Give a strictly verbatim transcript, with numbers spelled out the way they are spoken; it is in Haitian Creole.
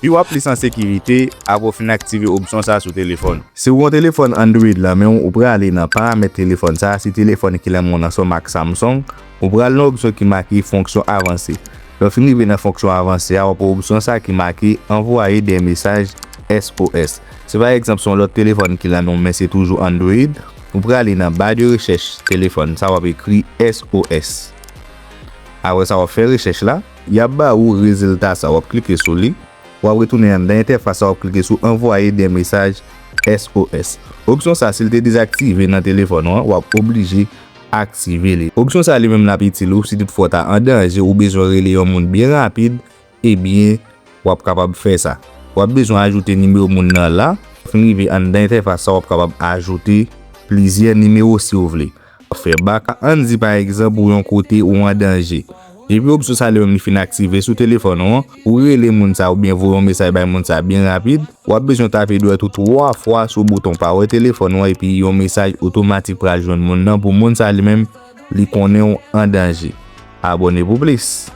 Pi w ap plis an sekirite apre w fin aktive opsyon sa a sou telefòn. Si w gen yon telefòn Android lan men w, ou prale nan paramèt telefòn sa a, si telefòn ki lan men w nan se yon mak Samsung, ou pral nan opsyon ki make fonksyon avanse. Lè w fin rive nan fonksyon avanse a, w ap wè opsyon sa a ki make anvwaye de mesaj S O S. Si pa egzanp se yon lòt telefòn ki lan men w men se toujou Android, ou prale nan ba de rechèch telefòn sa a, w ap ekri S O S. Apre sa w ap fè rechèch la, y ap ba ou rezilta sa a, w ap klike sou li. W ap retounen anndan entèfas sa, w ap klike sou anvwaye de mesaj S O S. Opsyon sa a, si l te dezaktive nan telefòn ou an, w ap oblije aktive li. Opsyon sa a li menm l ap itil ou si toutfwa w ta an danje ou bezwen rele yon moun byen rapid, ebyen, w ap kapab fè sa. W ap bezwen ajoute nimewo moun nan la. Fin rive anndan entèfas sa, w ap kapab ajoute plizyè nimewo si w vle. Fè bak, ann di pa egzanp ou yon kote ou an danje. Depi opsyon sa li menm li fin aktive sou telefòn ou an, ou rele moun sa oubyen voye yon mesaj bay moun sa byen rapid, w ap bezwen tape dwèt ou twa fwa sou bouton pawè telefòn ou an epi yon mesaj otomatik pral jwenn moun nan pou moun sa li menm li konnen w an danje. Abòne pou plis.